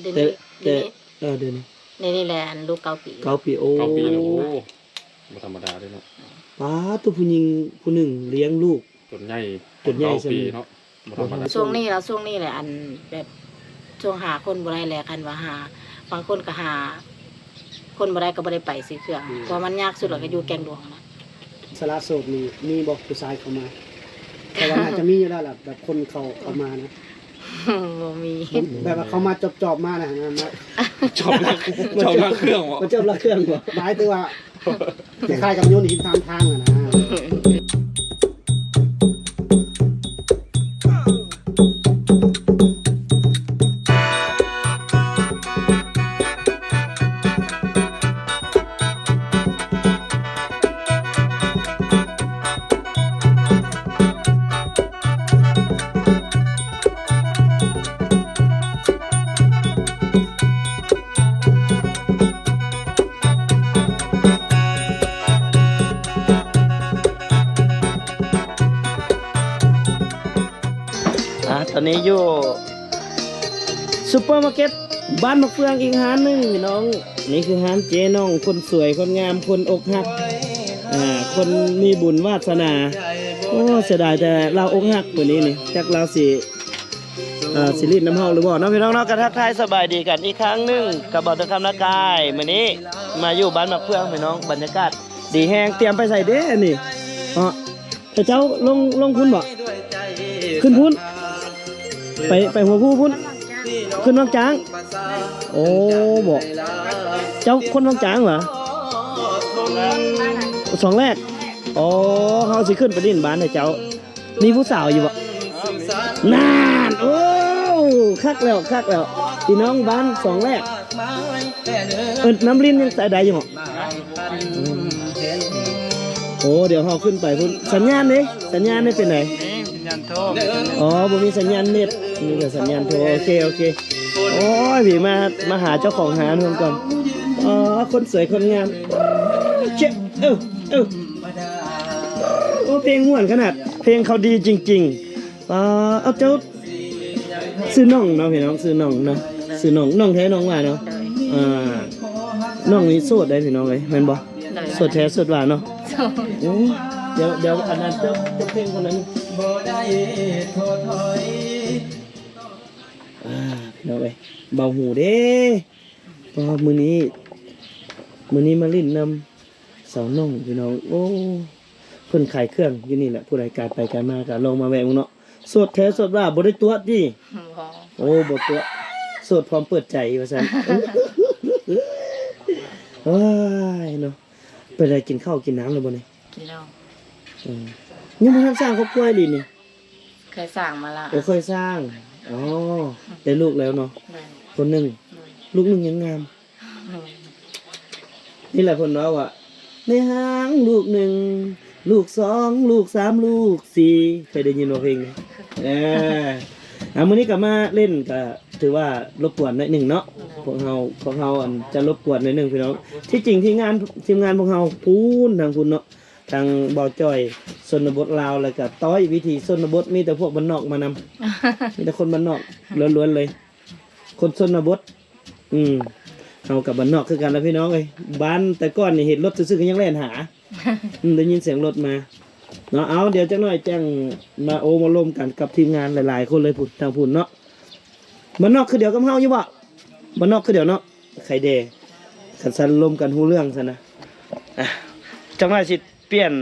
ດຽວນີ້ ແຕ່ ແຕ່ ດຽວນີ້ ເອີ ດຽວນີ້ ດຽວນີ້ແຫຼະ ອັນລູກເກົ້າປີ ເກົ້າປີ ໂອ້ ເກົ້າປີແລ້ວ ໂອ້ ບໍ່ທຳມະດາເດ້ເນາະ. ປາດໂທ້ ຜູ້ຍິງຜູ້ໜຶ່ງລ້ຽງລູກຈົນໃຫຍ່ ຈົນໃຫຍ່ ເກົ້າປີເນາະ ບໍ່ທຳມະດາ. ຊ່ວງນີ້ລະ ຊ່ວງນີ້ແຫຼະ ອັນແບບຊ່ວງຫາຄົນບໍ່ໄດ້ແຫຼະ ຄັນວ່າຫາ ບາງຄົນກໍຫາຄົນບໍ່ໄດ້ ກໍບໍ່ໄດ້ໄປຊື້ເຄື່ອງ ອືມ ເພາະວ່າມັນຍາກສຸດລະ ກໍຢູ່ແກ້ງດວງນະ. ສະຫຼະໂສດນີ້ມີບໍ່ຜູ້ຊາຍເຂົ້າມາ? ແຕ່ວ່າໜ້າຈະມີຢູ່ແລ້ວລະ ແບບຄົນເຂົ້າ ເຂົ້າມານະ. ບໍ່ມີ ແບບວ່າເຂົາມາຈອບໆມານະ ມາ ມາ ຈອບລັກ ຈອບລັກເຄື່ອງບໍ່? ມາຈອບລັກເຄື່ອງບໍ່? ໝາຍເຖິງວ່າ ຄ້າຍໆກັບໂຍນຫີນຂ້າມທາງຫັ້ນນະ. ອ່າ ຕອນນີ້ຢູ່ ຊຸບເປີມາເກັດບ້ານໝາກເຟືອງອີກຮ້ານໜຶ່ງພີ່ນ້ອງ. ນີ້ຄືຮ້ານເຈນ້ອງ ຄົນສວຍຄົນງາມ ຄົນອົກຫັກ ອ່າ ຄົນມີບຸນວາດສະໜາ. ໂອ້ ເສຍດາຍແຕ່ລາວອົກຫັກຜູ້ນີ້ນີ້ ຈັກລາວຊິ ເອີ ຊິຫຼິ້ນນຳເຮົາຫຼືບໍ່ເນາະ ພີ່ນ້ອງເນາະ. ກໍທັກທາຍສະບາຍດີກັນອີກຄັ້ງໜຶ່ງກັບບ່າວເຖິງຄຳນາກາຍ. ມື້ນີ້ມາຢູ່ບ້ານໝາກເຟືອງພີ່ນ້ອງ ບັນຍາກາດດີແຮງ. ຕຽມໄປໃສເດ້ອັນນີ້ເນາະ? ເຂົາເຈົ້າລົງ ລົງພຸ້ນບໍ່? ຂຶ້ນພຸ້ນ ໄປ ໄປຫົວພູພຸ້ນ ຂຶ້ນວັງຈາງ. ໂອ້ ບໍ່ ເຈົ້າຄົນວັງຈາງຫວາ? ສອງແລກ. ອໍ ເຮົາຊິຂຶ້ນໄປຫຼິ້ນບ້ານໃຫ້ເຈົ້າ. ມີຜູ້ສາວຢູ່ບໍ່? ນັ້ນ ໂອ້ ຄັກແລ້ວ ຄັກແລ້ວ ພີ່ນ້ອງບ້ານສອງແລກ. ເອີ້ນ ນ້ຳລິນຍັງໃຊ້ໄດ້ຢູ່ບໍ່? ອືມ ໂອ້ ດຽວເຮົາຂຶ້ນໄປພຸ້ນ. ສັນຍານເດ? ສັນຍານເດເປັນໃດ? ມີສັນຍານໂທ. ອໍ ບໍ່ມີສັນຍານເນັດ ມີແຕ່ສັນຍານໂທ. ໂອເຄ ໂອເຄ. ໂອ້ຍ ພີ່ ມາ ມາຫາເຈົ້າຂອງຮ້ານເພິ່ນກ່ອນ. ອໍ ຄົນສວຍຄົນງາມ. ເຈົ້າ ເອີ ເອີ ໂອ້ ເພງມ່ວນຂະໜາດ ເພງເຂົາດີຈິງໆ. ອ່າ ເອົາ ເຈົ້າຊື່ນ້ອງເນາະ ພີ່ນ້ອງ ຊື່ນ້ອງເນາະ ຊື່ນ້ອງ ນ້ອງແທ້ນ້ອງຫວ່າເນາະ. ອ່າ ນ້ອງນີ້ໂສດໄດ໋ພີ່ນ້ອງເອີຍ ແມ່ນບໍ່? ໂສດແທ້ໂສດຫວ່າເນາະ. ໂອ້ ດຽວ ດຽວອັນນັ້ນ ເຈົ້າ ເຈົ້າເພງຄົນນັ້ນ ອ່າ ພີ່ນ້ອງເອີຍ ເບົາຫູເດ້. ອໍ ມື້ນີ້ ມື້ນີ້ມາຫຼິ້ນນຳ ສາວນ້ອງພີ່ນ້ອງ. ໂອ້ ເພິ່ນຂາຍເຄື່ອງຢູ່ນີ້ແຫຼະ ຜູ້ໃດກາຍໄປກາຍມາກໍລອງມາແວະເບິ່ງເນາະ. ໂສດແທ້ໂສດຫວ່າ ບໍ່ໄດ້ຕົວະຕິ? ບໍ່ ໂອ້ ບໍ່ຕົວະ ໂສດພ້ອມເປີດໃຈວ່າຊັ້ນ. ໂອ້ຍເນາະ ເປັນໃດ ກິນເຂົ້າກິນນ້ຳແລ້ວບໍ່ນີ້? ກິນແລ້ວ. ເອີ ຍັງບໍ່ທັນສ້າງຄອບຄົວອີ່ຫຼີນີ້? ເຄີຍສ້າງມາລະ. ໂອ້ ເຄີຍສ້າງ. ອໍ ໄດ້ລູກແລ້ວເນາະ. ແມ່ນ. ຄົນໜຶ່ງ. ແມ່ນ. ລູກໜຶ່ງຍັງງາມ. ແມ່ນ. ນີ້ແຫຼະເພິ່ນເວົ້າວ່າ ໃນຫ້າງລູກໜຶ່ງ ລູກສອງ ລູກສາມ ລູກສີ່ ເຄີຍໄດ້ຍິນບໍ່ເພງນີ້? ເອີ ອ່າ ມື້ນີ້ກໍມາຫຼິ້ນ ກໍຖືວ່າລົບກວນໜ້ອຍໜຶ່ງເນາະ. ແມ່ນ. ພວກເຮົາ ພວກເຮົາ ອັນ ຈະລົບກວນໜ້ອຍໜຶ່ງພີ່ນ້ອງ. ທີ່ຈິງທີມງານ ທີມງານພວກເຮົາພຸ້ນ ທາງພຸ້ນເນາະ ທາງບ່າວຈ້ອຍຊົນນະບົດລາວ ແລ້ວກະຕ້ອຍວິຖີຊົນນະບົດ ມີແຕ່ພວກບ້ານນອກມານຳ ມີແຕ່ຄົນບ້ານນອກລ້ວນໆເລີຍ ຄົນຊົນນະບົດ. ອືມ ເຮົາກັບບ້ານນອກຄືກັນລະພີ່ນ້ອງເອີຍ ບ້ານແຕ່ກ່ອນນີ້ເຫັນລົດຊື່ໆກໍຍັງແລ່ນຫາ. ອືມ ໄດ້ຍິນສຽງລົດມາເນາະ. ເອົາ ດຽວຈັກໜ້ອຍຈັ່ງມາໂອ້ມາລົມກັນກັບທີມງານຫຼາຍໆຄົນເລີຍພຸ້ນ ທາງພຸ້ນເນາະ. ບ້ານນອກຄືດຽວກັບເຮົາຢູ່ບໍ່? ບ້ານນອກຄືດຽວເນາະ. ໄຂ່ແດ່ ຄັນຊັ້ນລົມກັນຮູ້ເລື່ອງຊັ້ນນະ. ອ່ະ ຈັກໜ້ອຍຊິປ່ຽນ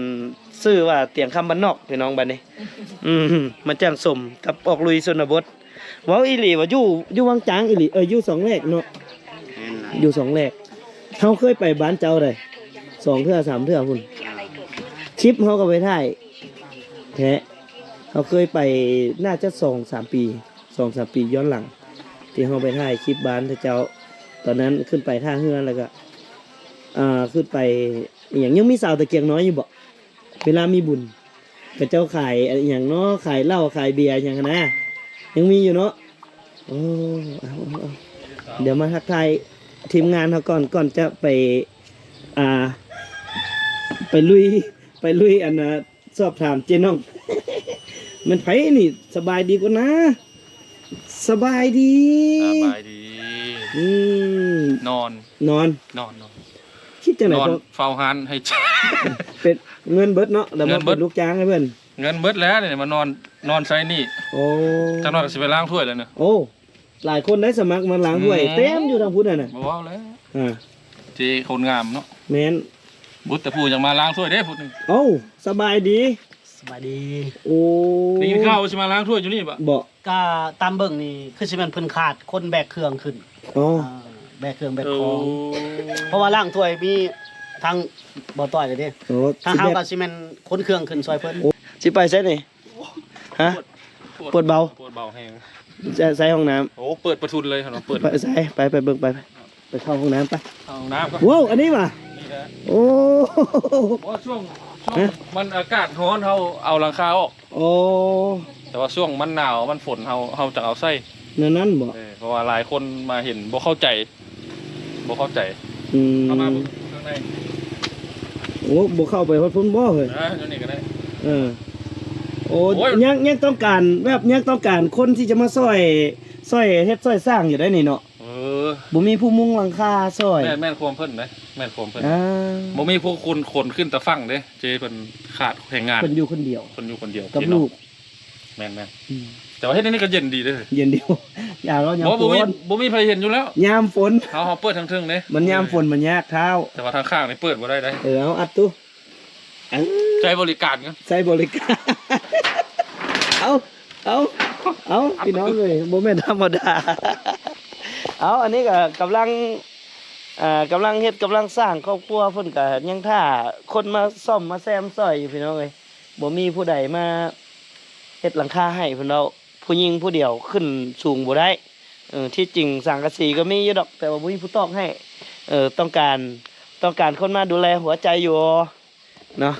ຊື່ວ່າຕຽງຄຳບ້ານນອກພີ່ນ້ອງບັດນີ້. ອືມ ມັນຈັ່ງສົມກັບອອກລຸຍຊົນນະບົດ. ເວົ້າອີ່ຫຼີວ່າຢູ່ ຢູ່ວັງຈາງອີ່ຫຼີ ເອີ ຢູ່ສອງແລກເນາະ. ແມ່ນລະ ຢູ່ສອງແລກ. ເຮົາເຄີຍໄປບ້ານເຈົ້າໃດ ສອງເທື່ອສາມເທື່ອພຸ້ນ. ຄລິບເຮົາກໍໄປຖ່າຍແທ້ ເຮົາເຄີຍໄປໜ້າຈະສອງສາມປີ ສອງສາມປີຍ້ອນຫຼັງ ທີ່ເຮົາໄປຖ່າຍຄລິບບ້ານເຂົາເຈົ້າ. ຕອນນັ້ນຂຶ້ນໄປທ່າເຮືອ ແລ້ວກໍ ອ່າ ຂຶ້ນໄປອີ່ຫຍັງ ຍັງມີສາວຕະກຽງນ້ອຍຢູ່ບໍ່? ເວລາມີບຸນ ເຂົາເຈົ້າຂາຍອີ່ຫຍັງເນາະ ຂາຍເຫຼົ້າຂາຍເບຍຫຍັງຫັ້ນນະ ຍັງມີຢູ່ເນາະ. ໂອ້ ເອົາ ເອົາ ເອົາ ດຽວມາທັກທາຍທີມງານເຮົາກ່ອນ ກ່ອນຈະໄປ ອ່າ ໄປລຸຍ ໄປລຸຍ ອັນນ່າ ສອບຖາມເຈນ້ອງ ແມ່ນໃຜນີ້? ສະບາຍດີກ່ອນນະ. ສະບາຍດີ ສະບາຍດີ. ອືມ ນອນ ນອນ ນອນ ນອນ ຄິດຈັ່ງໃດ ນອນ ເຝົ້າຮ້ານໃຫ້ ເປັນເງິນເບິດເນາະ ແລ້ວມາເປັນລູກຈ້າງໃຫ້ເພິ່ນ ເງິນເບິດແລ້ວນີ້ ມານອນ ນອນໃສ່ໜີ້. ໂອ້ ຈັກໜ້ອຍກໍຊິໄປລ້າງຖ້ວຍແລ້ວນະ. ໂອ້ ຫຼາຍຄົນໄດ້ສະໝັກມາລ້າງຖ້ວຍ ອືມ ເຕັມຢູ່ທາງພຸ້ນຫັ້ນນະ. ບໍ່ເວົ້າແລ້ວ ອ່າ ເຈ້ຄົນງາມເນາະ. ແມ່ນ ບຸດແຕ່ຜູ້ຢາກມາລ້າງຖ້ວຍເດ້ພຸ້ນ. ເອົ້າ ສະບາຍດີ ສະບາຍດີ. ໂອ້ ໄດ້ຍິນຂ່າວວ່າຊິມາລ້າງຖ້ວຍຢູ່ນີ້ບໍ? ບໍ່ ກະຕາມເບິ່ງນີ້ຄືຊິແມ່ນເພິ່ນຂາດຄົນແບກເຄື່ອງຂຶ້ນ. ອໍ ອ່າ ແບກເຄື່ອງແບກຂອງ. ໂອ້ ເພາະວ່າລ້າງຖ້ວຍມີທາງບໍ່ຕ້ອຍເດ້. ໂອ້ ທາງເຮົາກໍຊິແມ່ນຂົນເຄື່ອງຂຶ້ນຊ່ອຍເພິ່ນ. ໂອ້ ຊິໄປໃສນີ້? ຮະ? ປວດ ປວດເບົາ ປວດເບົາແຮງ. ໃສ ໃສຫ້ອງນ້ຳ? ໂອ້ ເປີດປະທຸນເລີຍເນາະ. ເປີດ ໄປໃສ? ໄປ ໄປເບິ່ງ ໄປ ໄປເຂົ້າຫ້ອງນ້ຳໄປ. ເຂົ້າຫ້ອງນ້ຳກ່ອນ. ວ້າວ ອັນນີ້ຫວາ? ນີ້ແຫຼະ. ໂອ້ ເພາະວ່າຊ່ວງ ຊ່ວງ ຮະ? ມັນອາກາດຮ້ອນ ເຮົາເອົາຫຼັງຄາອອກ. ໂອ້ ແຕ່ວ່າຊ່ວງມັນໜາວ ມັນຝົນ ເຮົາ ເຮົາຈະເອົາໃສ່. ແນວນັ້ນບໍ? ເອີ ເພາະວ່າຫຼາຍຄົນມາເຫັນບໍ່ເຂົ້າໃຈ ບໍ່ເຂົ້າໃຈ. ອືມ ເຂົ້າມາເບິ່ງຂ້າງໃນ. ໂອ້ ບໍ່ເຂົ້າໄປຮອດພຸ້ນບໍ່ເຮີ້ຍ? ອ່າ ຢູ່ນີ້ກໍໄດ້. ເອີ ໂອ້ ໂອ້ຍ ຍັງ ຍັງຕ້ອງການ ແບບຍັງຕ້ອງການຄົນທີ່ຈະມາຊ່ອຍ ຊ່ອຍເຮັດຊ່ອຍສ້າງຢູ່ໄດ໋ນີ້ເນາະ. ເອີ ບໍ່ມີຜູ້ມຸງຫຼັງຄາຊ່ອຍ. ແມ່ນ ແມ່ນຄວາມເພິ່ນເດ້ ແມ່ນຄວາມເພິ່ນ. ອ່າ ບໍ່ມີຜູ້ຄົນຂົນຂຶ້ນຕາຝັ່ງເດ້ ເຈ້ເພິ່ນຂາດແຮງງານ. ເພິ່ນຢູ່ຄົນດຽວ ເພິ່ນຢູ່ຄົນດຽວ ກັບລູກ. ແມ່ນໆ ອືມ ແຕ່ວ່າເຮັດອັນນີ້ກໍເຢັນດີເດ້. ເຢັນດີ ຢ່າເນາະ ຍາມຝົນ ບໍ່ມີ ບໍ່ມີໃຜເຫັນຢູ່ແລ້ວ ຍາມຝົນ. ເຮົາ ເຮົາເປີດທາງເທິງເດ້ ມັນຍາມຝົນມັນຍາກທ້າວ. ແຕ່ວ່າທາງຂ້າງນີ້ເປີດບໍ່ໄດ້ເດ້. ເອີ ເອົາ ອັດຕູ ເອີ ໃຊ້ບໍລິການ ໃຊ້ບໍລິການ. ເອົາ ເອົາ ເອົາ ພີ່ນ້ອງເອີຍ ບໍ່ແມ່ນທຳມະດາ. ເອົາ ອັນນີ້ກໍກຳລັງ ອ່າ ກຳລັງເຮັດ ກຳລັງສ້າງຄອບຄົວ ເພິ່ນກໍຍັງຖ້າຄົນມາສ້ອມມາແຊມຊ່ອຍຢູ່ ພີ່ນ້ອງເອີຍ. ບໍ່ມີຜູ້ໃດມາເຮັດຫຼັງຄາໃຫ້ເພິ່ນເວົ້າ. ຜູ້ຍິງຜູ້ດຽວຂຶ້ນສູງບໍ່ໄດ້. ເອີ ທີ່ຈິງສັງກະສີກໍມີຢູ່ດອກ ແຕ່ວ່າບໍ່ມີຜູ້ຕອກໃຫ້. ເອີ ຕ້ອງການ ຕ້ອງການຄົນມາດູແລຫົວໃຈຢູ່ເນາະ.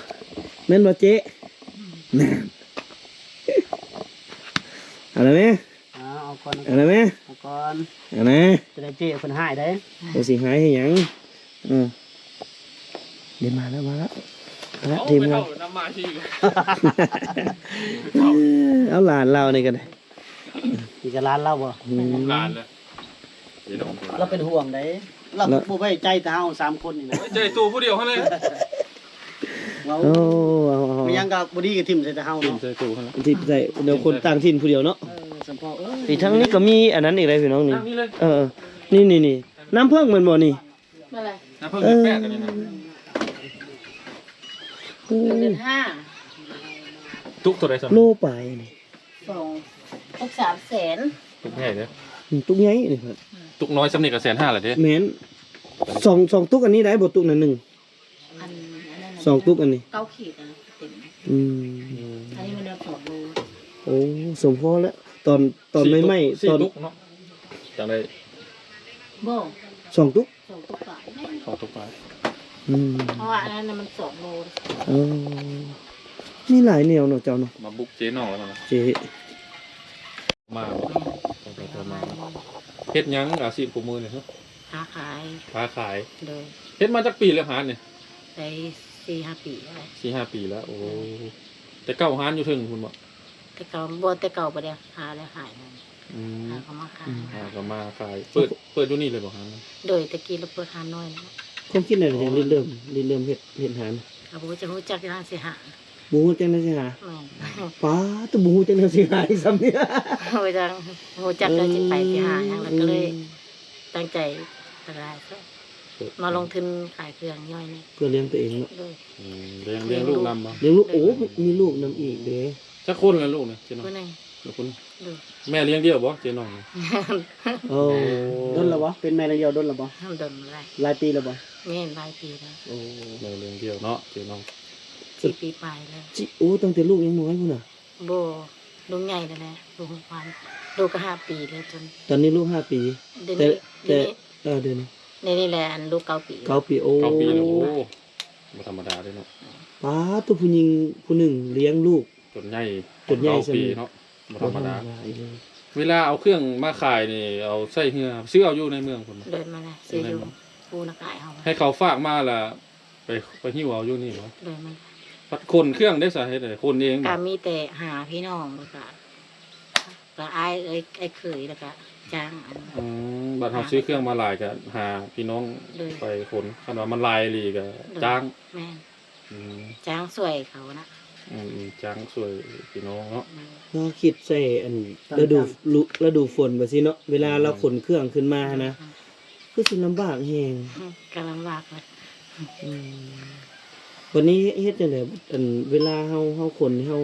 ແມ່ນບໍ່ເຈ້? ນະ ເອົາລະແມ່ ເອົາ ເອົາກ່ອນ ເອົາລະແມ່ ເອົາກ່ອນ ເອົານະ. ຈະໄດ້ເຈ້ເພິ່ນຮ້າຍໄດ໋. ໂອ້ ຊິຮ້າຍເຮັດຫຍັງ? ເອີ ເດ້ ມາແລ້ວ ມາແລ້ວ ມາແລ້ວ ເອົາ ທີມງານ ໄປເຂົ້ານຳມາທີ່ ເອີ ເອົາຫຼານລາວນີ້ກໍໄດ້. ນີ້ກໍຫຼານລາວບໍ່? ອືມ ຫຼານເລີຍ ລາວເປັນຫ່ວງໃດ໋. ລາວ ລາວບໍ່ໄວ້ໃຈແຕ່ເຮົາສາມຄົນນີ້ນະ ໄວ້ໃຈໂຕຜູ້ດຽວຫັ້ນແຫຼະ. ເວົ້າ ໂອ້ ເອົາ ເອົາ ເອົາ ມີຫຍັງກໍບໍ່ດີກໍຖິ້ມໃສ່ແຕ່ເຮົາເນາະ. ຖິ້ມໃສ່ໂຕຫັ້ນແຫຼະ ຖິ້ມໃສ່ ແນວຄົນຕ່າງຖິ່ນຜູ້ດຽວເນາະ. ເອີ ສຳເພາະ ເອີຍ ນີ້ທາງນີ້ກໍມີອັນນັ້ນອີກເດ້ພີ່ນ້ອງນີ້. ເອີ ນີ້ ນີ້ ນີ້ ນ້ຳເຜິ້ງແມ່ນບໍ່ນີ້? ມາເລີຍ ນ້ຳເຜິ້ງ ເອີ ແປດອັນນີ້ນະ. ໂອ້ ເດືອນຫ້າ ຕຸກເທົ່າໃດຊັ້ນ? ໂລປາຍນີ້ ສອງ ຕຸກສາມແສນ. ຕຸກໃຫຍ່ເດ້. ອືມ ຕຸກໃຫຍ່ນີ້ ຕຸກນ້ອຍຊ່ຳນີ້ກໍແສນຫ້າແລ້ວເດ້. ແມ່ນ ສອງ ສອງຕຸກອັນນີ້ໄດ້ບໍ່? ຕຸກນັ້ນໜຶ່ງ ອັນ ອັນນັ້ນ ສອງຕຸກອັນນີ້ ເກົ້າຂີດນະ ເຕັມ. ອືມ ອັນນີ້ມັນສອງໂລ. ໂອ້ ສົມພໍແລ້ວ ຕອນ ຕອນໃໝ່ໆ ສີ່ຕຸກ ຕອນ ສີ່ຕຸກເນາະ ຈັ່ງໄດ້ ບໍ່ ສອງຕຸກ ສອງຕຸກປາຍ ສອງຕຸກປາຍ. ອືມ ເພາະວ່າອັນນັ້ນນະມັນສອງໂລ. ເອີ ມີຫຼາຍແນວເນາະເຈົ້າເນາະ. ມາບຸກເຈນ້ອງແລ້ວນະ ເຈ ມາບໍ່? ແມ່ນ ຕັ້ງແຕ່ເຈົ້າມາ. ເຮັດຫຍັງອາຊີບຄູ່ມື້ນີ້? ຄ້າຂາຍ ຄ້າຂາຍ. ໂດຍ. ເຮັດມາຈັກປີແລ້ວຮ້ານນີ້? ໄດ້ສີ່ຫ້າປີແລ້ວ. ສີ່ຫ້າປີແລ້ວ. ໂອ້ ໂດຍ. ແຕ່ເກົ່າຮ້ານຢູ່ເທິງພຸ້ນບໍ່? ແຕ່ເກົ່າບໍ່ ແຕ່ເກົ່າບໍ່ໄດ້ຫາ ແລ້ວຫາຍ. ອືມ ຫາກໍມາຂາຍ. ອືມ ຫາກໍມາຂາຍ. ເປີດ ເປີດຢູ່ນີ້ເລີຍບໍ່ຮ້ານ? ໂດຍ ແຕ່ກີ້ລະເປີດຮ້ານນ້ອຍ. ຄວາມຄິດແນວໃດຈັ່ງລິດເລີ່ມ ລິດເລີ່ມເຮັດ ເຮັດຮ້ານ? ກໍບໍ່ຮູ້ຈັກ ຮູ້ຈັກທາງຊິຫາ ບໍ່ຮູ້ຈັກແນວຊິຫາ. ແມ່ນ. ປ້າດ ແຕ່ບໍ່ຮູ້ຈັກແນວຊິຫາອີກຊ້ຳນີ້. ບໍ່ຈັກ ບໍ່ຈັກແລ້ວຊິໄປຊິຫາຫຍັງ ແລ້ວກໍເລີຍ ອືມ ຕັ້ງໃຈຕະຫຼາດ ມາລົງທຶນຂາຍເຄື່ອງຍ່ອຍນີ້ ເພື່ອລ້ຽງຕົວເອງເນາະ. ໂດຍ. ອືມ ລ້ຽງ ລ້ຽງລູກນຳບໍ່? ລ້ຽງລູກ. ໂອ້ ມີລູກນຳອີກເດ້. ຈັກຄົນລະລູກນີ້ ເຈນ້ອງ? ຜູ້ໜຶ່ງ. ລູກຄົນ. ໂດຍ. ແມ່ລ້ຽງດຽວບໍ່ ເຈນ້ອງ? ໂອ້ ດົນລະບໍ່? ເປັນແມ່ລ້ຽງດຽວດົນລະບໍ່? ດົນແລ້ວ. ຫຼາຍປີລະບໍ່? ແມ່ນ ຫຼາຍປີແລ້ວ. ໂອ້ ແມ່ລ້ຽງດຽວເນາະ ເຈນ້ອງ. ສີ່ປີປາຍແລ້ວ. ໂອ້ ຕັ້ງແຕ່ລູກຍັງນ້ອຍພຸ້ນນະ. ບໍ່ ລູກໃຫຍ່ແລ້ວແຫຼະ ລູກຫົກພັນ ລູກກໍຫ້າປີແລ້ວ. ຕອນ ຕອນນີ້ລູກຫ້າປີ. ແຕ່ ແຕ່ ດຽວນີ້ ເອີ ດຽວນີ້ ດຽວນີ້ແຫຼະ ອັນລູກເກົ້າປີ. ເກົ້າປີ. ໂອ້ ເກົ້າປີແລ້ວ. ໂອ້ ບໍ່ທຳມະດາເດ້ເນາະ. ປ້າດ ໂຕ ຜູ້ຍິງຜູ້ໜຶ່ງລ້ຽງລູກຈົນໃຫຍ່ ຈົນໃຫຍ່ ເກົ້າປີເນາະ. ບໍ່ທຳມະດາ ບໍ່ທຳມະດາອີກເລີຍ. ເວລາເອົາເຄື່ອງມາຂາຍນີ້ ເອົາໃຊ້ເຮືອ ຊື້ເອົາຢູ່ໃນເມືອງພຸ້ນ? ໂດຍ. ມາແລ້ວ ຊື້ຢູ່ ຢູ່ໃນເມືອງ ພູນາກາຍເຮົາ. ໃຫ້ເຂົາຝາກມາລະ ໄປ ໄປຫິ້ວເອົາຢູ່ນີ້ບໍ? ໂດຍ. ມາ ພັດຂົນເຄື່ອງເດ້ສາ ເຮັດໃດ ຂົນເອງບໍ? ກໍມີແຕ່ຫາພີ່ນ້ອງ ແລ້ວກໍ ກໍອ້າຍ ເອື້ອຍ ອ້າຍເຂີຍ ແລ້ວກໍ ຈ້າງອັນ ອືມ ບັດເຮົາຊື້ເຄື່ອງມາຫຼາຍກໍຫາພີ່ນ້ອງ ໂດຍ ໄປຂົນ ຄັນວ່າມັນຫຼາຍອີ່ຫຼີກໍ ໂດຍ ຈ້າງ ແມ່ນ ອືມ ຈ້າງຊ່ວຍເຂົານະ ອືມໆ ຈ້າງຊ່ວຍພີ່ນ້ອງເນາະ ໂດຍ ລອງຄິດໃສ່ອັນ ຕາມ ລະດູ ຕາມ ລະດູຝົນແບບຊີ້ເນາະ ເວລາ ອືມ ລາວຂົນເຄື່ອງຂຶ້ນມາຫັ້ນນະ ໂດຍ ຄືຊິລຳບາກແຮງ ອືມ ກໍລຳບາກແຫຼະ ອືມ ບັດນີ້ເຮັດຈັ່ງໃດ ອັນ ເວລາເຮົາ ເຮົາຂົນ ເຮົາ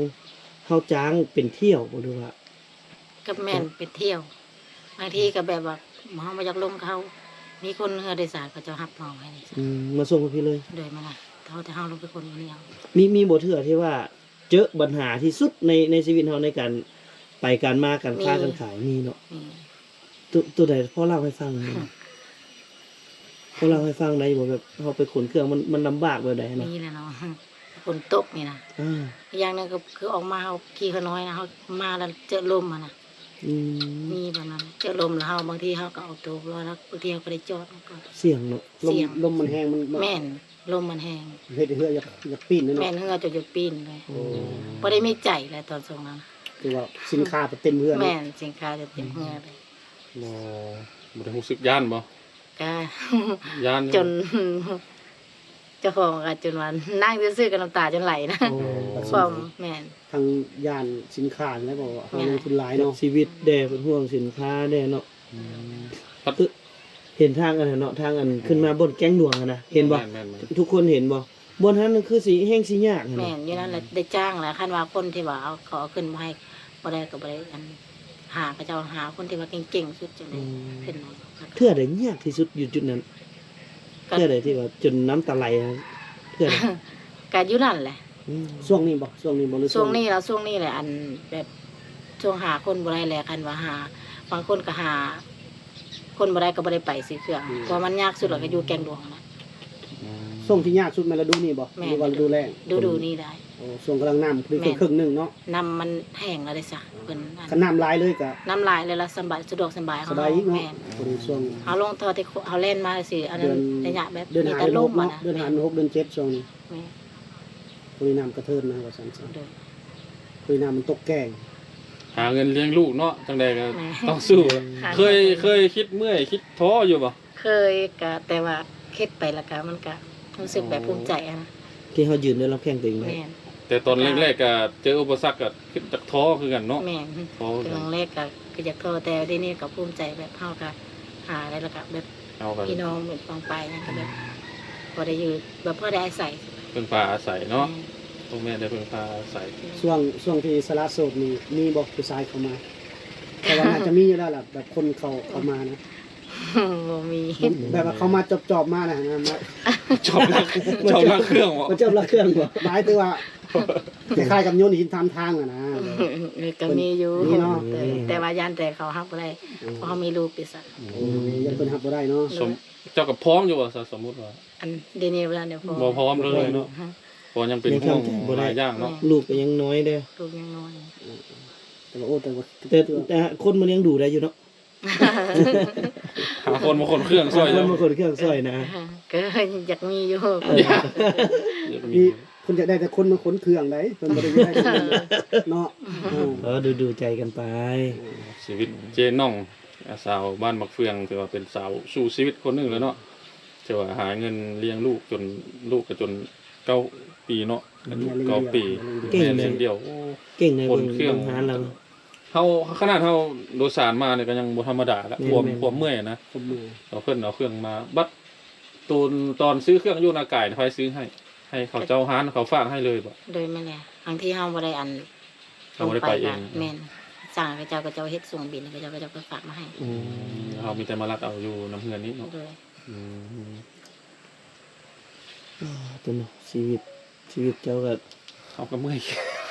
ເຮົາຈ້າງເປັນຖ້ຽວບໍ່ ຫຼືວ່າ ກໍແມ່ນເປັນຖ້ຽວ ບາງທີກໍແບບວ່າເຮົາບໍ່ຢາກລົງ ເຂົາມີຄົນເຮືອໂດຍສານ ເຂົາເຈົ້າຮັບເຮົາໃຫ້ນີ້ ອືມ ມາສົ່ງໃຫ້ພີ້ເລີຍ ໂດຍ ມານະ ເຮົາ ແຕ່ເຮົາລົງໄປຂົນຢູ່ນີ້ເອົາ ມີ ມີບໍ່ເທື່ອທີ່ວ່າເຈີບັນຫາທີ່ສຸດໃນ ໃນຊີວິດເຮົາ ໃນການໄປການມາ ການຄ້າ ມີ ການຂາຍ ມີເນາະ ມີ ໂຕ ໂຕໃດ ພໍເລົ່າໃຫ້ຟັງແດ່ ພໍເລົ່າໃຫ້ຟັງໄດ້ບໍ່ ແບບເຮົາໄປຂົນເຄື່ອງ ມັນ ມັນລຳບາກແບບໃດຫັ້ນນະ ມີແຫຼະເນາະ ຝົນຕົກນີ້ນະ ອາ ອີກຢ່າງໜຶ່ງກໍຄືອອກມາ ເຮົາຂີ່ເຮືອນ້ອຍນະ ເຮົາມາແລ້ວເຈີລົມຫັ້ນນະ ອືມ ມີແບບນັ້ນ ເຈີລົມແລ້ວເຮົາ ບາງທີເຮົາກໍເອົາໂຕບໍ່ລອດ ແລ້ວບາງທີເຮົາກໍໄດ້ຈອດມັນກໍ ສ່ຽງເນາະ ລົມ ສ່ຽງ ລົມມັນແຮງ ມັນ ແມ່ນ ລົມມັນແຮງ ເຮັດໃຫ້ເຮືອຢາກ ຢາກປີ້ນເນາະ ແມ່ນ ເຮືອຈົນຢາກປີ້ນເລີຍ ໂອ້ ບໍ່ໄດ້ມີໃຈແຫຼະຕອນຊ່ວງນັ້ນ ຄືວ່າສິນຄ້າໄປເຕັມເຮືອເນາະ ແມ່ນ ສິນຄ້າຈະເຕັມເຮືອເລີຍ ບໍ່ ບໍ່ໄດ້ຮູ້ສຶກຢ້ານບໍ່? ກະຢ້ານຢູ່ ຈົນ ເຈົ້າຂອງກໍຈົນວ່ານັ່ງຊື່ໆກໍນ້ຳຕາຈົນໄຫຼນະ ໂອ້ ຄວາມ ແມ່ນ ທັງຢ້ານສິນຄ້າແລ້ວ ເພາະວ່າເຮົາ ແມ່ນ ລົງທຶນຫຼາຍເນາະ ກັບຊີວິດແດ່ ເປັນຫ່ວງສິນຄ້າແດ່ເນາະ ອືມ ເຫັນທາງອັນນັ້ນເນາະ ທາງອັນຂຶ້ນມາ ອືມ ບ່ອນແກ້ງຫຼວງຫັ້ນນະ ເຫັນບໍ່? ແມ່ນໆໆ ທຸກຄົນເຫັນບໍ່? ບ່ອນຫັ້ນຄືຊິແຮ່ງຊິຍາກຫັ້ນ ແມ່ນ ຢູ່ນັ້ນແຫຼະ ໄດ້ຈ້າງແຫຼະ ຄັນວ່າຄົນທີ່ວ່າເອົາ ເຂົາເອົາຂຶ້ນບໍ່ໃຫ້ ບໍ່ໄດ້ກໍບໍ່ໄດ້ ອັນ ຫາ ເຂົາເຈົ້າຫາຄົນທີ່ວ່າເກັ່ງໆສຸດຈັ່ງໃດ ອືມ ຂຶ້ນມາ ເທື່ອໃດຍາກທີ່ສຸດຢູ່ຈຸດນັ້ນ? ກໍ ເທື່ອໃດທີ່ວ່າຈົນນ້ຳຕາໄຫຼ ເທື່ອໃດ? ກໍຢູ່ນັ້ນແຫຼະ ອືມ ຊ່ວງນີ້ບໍ່? ຊ່ວງນີ້ບໍ່ ຫຼື ຊ່ວງນີ້ລະ ຊ່ວງນີ້ແຫຼະ ອັນ ແບບ ຊ່ວງຫາຄົນບໍ່ໄດ້ແຫຼະ ຄັນວ່າຫາ ບາງຄົນກໍຫາ ຄົນບໍ່ໄດ້ກໍບໍ່ໄດ້ໄປຊື້ເຄື່ອງ ອືມ ເພາະວ່າມັນຍາກສຸດແລ້ວກໍຢູ່ແກ້ງຫຼວງນະ ອືມ ຊ່ວງທີ່ຍາກສຸດແມ່ນລະດູນີ້ບໍ່? ແມ່ນ ຫຼືວ່າລະດູແລ້ງ? ລະດູນີ້ໄດ໋ ໂອ້ ຊ່ວງກຳລັງນ້ຳ ແມ່ນ ຄືເຄິ່ງໜຶ່ງເນາະ ນ້ຳມັນແຫ້ງແລ້ວເດ້ຊະ ເພິ່ນ ຄັນນ້ຳຫຼາຍເລີຍກໍ ນ້ຳຫຼາຍເລີຍລະສະບາຍ ສະດວກສະບາຍ ສະບາຍອີກເນາະ ແມ່ນ ພໍດີຊ່ວງ ເຮົາລົງເທົ່າທີ່ເຮົາແລ່ນມາຊິ ອັນນັ້ນ ເດືອນ ໄລຍະແບບ ເດືອນ ມີແຕ່ລົມຫັ້ນນະ ເດືອນຫ້າ ຫົກ ເດືອນເຈັດ ຊ່ວງນີ້ ແມ່ນ ພໍດີນ້ຳກະເທີນມາວ່າຊັ້ນຊະ ໂດຍ ພໍດີນ້ຳມັນຕົກແກ້ງ ຫາເງິນລ້ຽງລູກເນາະ ຈັ່ງໃດກໍ ແມ່ນ ຕ້ອງສູ້ ຫາ ເຄີຍ ເງິນລ້ຽງ ເຄີຍຄິດເມື່ອຍຄິດທໍ້ຢູ່ບໍ່? ເຄີຍ ກະ ແຕ່ວ່າເຮັດໄປແລ້ວກະ ມັນກະຮູ້ສຶກແບບ ອໍ ພູມໃຈຫັ້ນນະ ທີ່ເຮົາຢືນດ້ວຍລຳແຂ້ງຕົວເອງໄດ້ ແມ່ນ ແຕ່ຕອນແລກໆ ກະເຈີອຸປະສັກ ກະຄິດຢາກທໍ້ຄືກັນເນາະ ແມ່ນ ທໍ້ຄືກັນ ຕອນແລກກະ ຄືຢາກທໍ້ ແຕ່ດຽວນີ້ກໍພູມໃຈ ແບບເຮົາກໍຫາໄດ້ ແລ້ວກໍແບບ ເຮົາກໍ ພີ່ນ້ອງແບບປອງປາຍຫຍັງກໍແບບ ອືມ ພໍໄດ້ຢູ່ ແບບພໍໄດ້ອາໄສ ເພິ່ງພາອາໄສເນາະ ແມ່ນ ໂອ້ ແມ່ນໄດ້ເພິ່ງພາອາໄສ ແມ່ນ ຊ່ວງ ຊ່ວງທີ່ສະຫຼະໂສດນີ້ ມີບໍ່ຜູ້ຊາຍເຂົ້າມາ? ແຕ່ວ່າໜ້າຈະມີຢູ່ແລ້ວລະ ແບບຄົນເຂົ້າ ເຂົ້າມານະ ບໍ່ມີ ແບບວ່າເຂົາມາຈອບໆ ມານະ ມາ ຈອບລັກ ຈອບລັກເຄື່ອງບໍ່? ມາຈອບລັກເຄື່ອງບໍ່? ໝາຍເຖິງວ່າ ຄ້າຍໆ ກັບໂຍນຫີນຖາມທາງຫັ້ນນະ ເອີ ກໍມີຢູ່ ມີເນາະ ແຕ່ ອືມ ແຕ່ວ່າຢ້ານແຕ່ເຂົາຮັບບໍ່ໄດ້ ອືມ ເພາະເຮົາມີລູກຕິຊະ ໂອ້ ຢ້ານເພິ່ນຮັບບໍ່ໄດ້ເນາະ ໂດຍ ສົມ ເຈົ້າກໍພ້ອມຢູ່ບໍ່ ສ- ສົມມຸດວ່າ ອັນດຽວນີ້ບໍ່ທັນໄດ້ພ້ອມ ບໍ່ພ້ອມເລີຍເນາະ ບໍ່ພ້ອມ ເພາະຍັງເປັນຫ່ວງຫຼາຍຢ່າງເນາະ ແມ່ນ ລູກກໍຍັງນ້ອຍເດ້ ລູກຍັງນ້ອຍ ເອີ ແຕ່ວ່າ ໂອ້ ແຕ່ວ່າ ແຕ່ ແຕ່ຄົນມາລ້ຽງດູໄດ້ຢູ່ເນາະ ຫາຄົນມາຂົນເຄື່ອງຊ່ອຍ ຫາຄົນມາຂົນເຄື່ອງຊ່ອຍນະ ກໍຢາກມີຢູ່ ເອີ ຢາກມີ ເພິ່ນຢາກໄດ້ແຕ່ຄົນມາຂົນເຄື່ອງໃດ ເພິ່ນບໍ່ໄດ້ຢາກໄດ້ເນາະ ເອີ ເອີ ດູໆໃຈກັນໄປ ຊີວິດເຈນ້ອງ ອ່າ ສາວບ້ານໝາກເຟືອງ ຖືວ່າເປັນສາວສູ້ຊີວິດຄົນໜຶ່ງແລ້ວເນາະ ຖືວ່າຫາເງິນລ້ຽງລູກຈົນ ລູກກໍຈົນເກົ້າປີເນາະ ອືມ ອາຍຸເກົ້າປີ ແມ່ລ້ຽງດຽວ ແມ່ລ້ຽງດຽວ ໂອ້ ເກັ່ງໃນ ຂົນເຄື່ອງ ເບິ່ງ ເບິ່ງຫາລາວ ເຮົາ ຂະໜາດເຮົາໂດຍສານມານີ້ກໍຍັງບໍ່ທຳມະດາລະ ແມ່ນໆ ຄວາມ ຄວາມເມື່ອຍນະ ຄວາມເມື່ອຍ ເອົາເພິ່ນເອົາເຄື່ອງມາ ບັດຕອນ ຕອນຊື້ເຄື່ອງຢູ່ນາກາຍ ໃຜຊື້ໃຫ້? ໃຫ້ເຂົາເຈົ້າຮ້ານເຂົາຝາກໃຫ້ເລີຍບໍ່? ໂດຍ ແມ່ນແຫຼະ ບາງທີເຮົາບໍ່ໄດ້ ອັນ ເຮົາບໍ່ໄດ້ໄປເອງ ແມ່ນ ສັ່ງໃຫ້ເຂົາເຈົ້າ ເຂົາເຈົ້າເຮັດສົ່ງບິນໃຫ້ເຂົາເຈົ້າ ເຂົາເຈົ້າກໍຝາກມາໃຫ້ ອືມ ເຮົາມີແຕ່ມາລັດເອົາຢູ່ນຳເຮືອນນີ້ເນາະ ໂດຍ ອືມ ອ່າ ຕົວເນາະ ຊີວິດ ຊີວິດເຈົ້າກໍ ເຮົາກໍເມື່ອຍ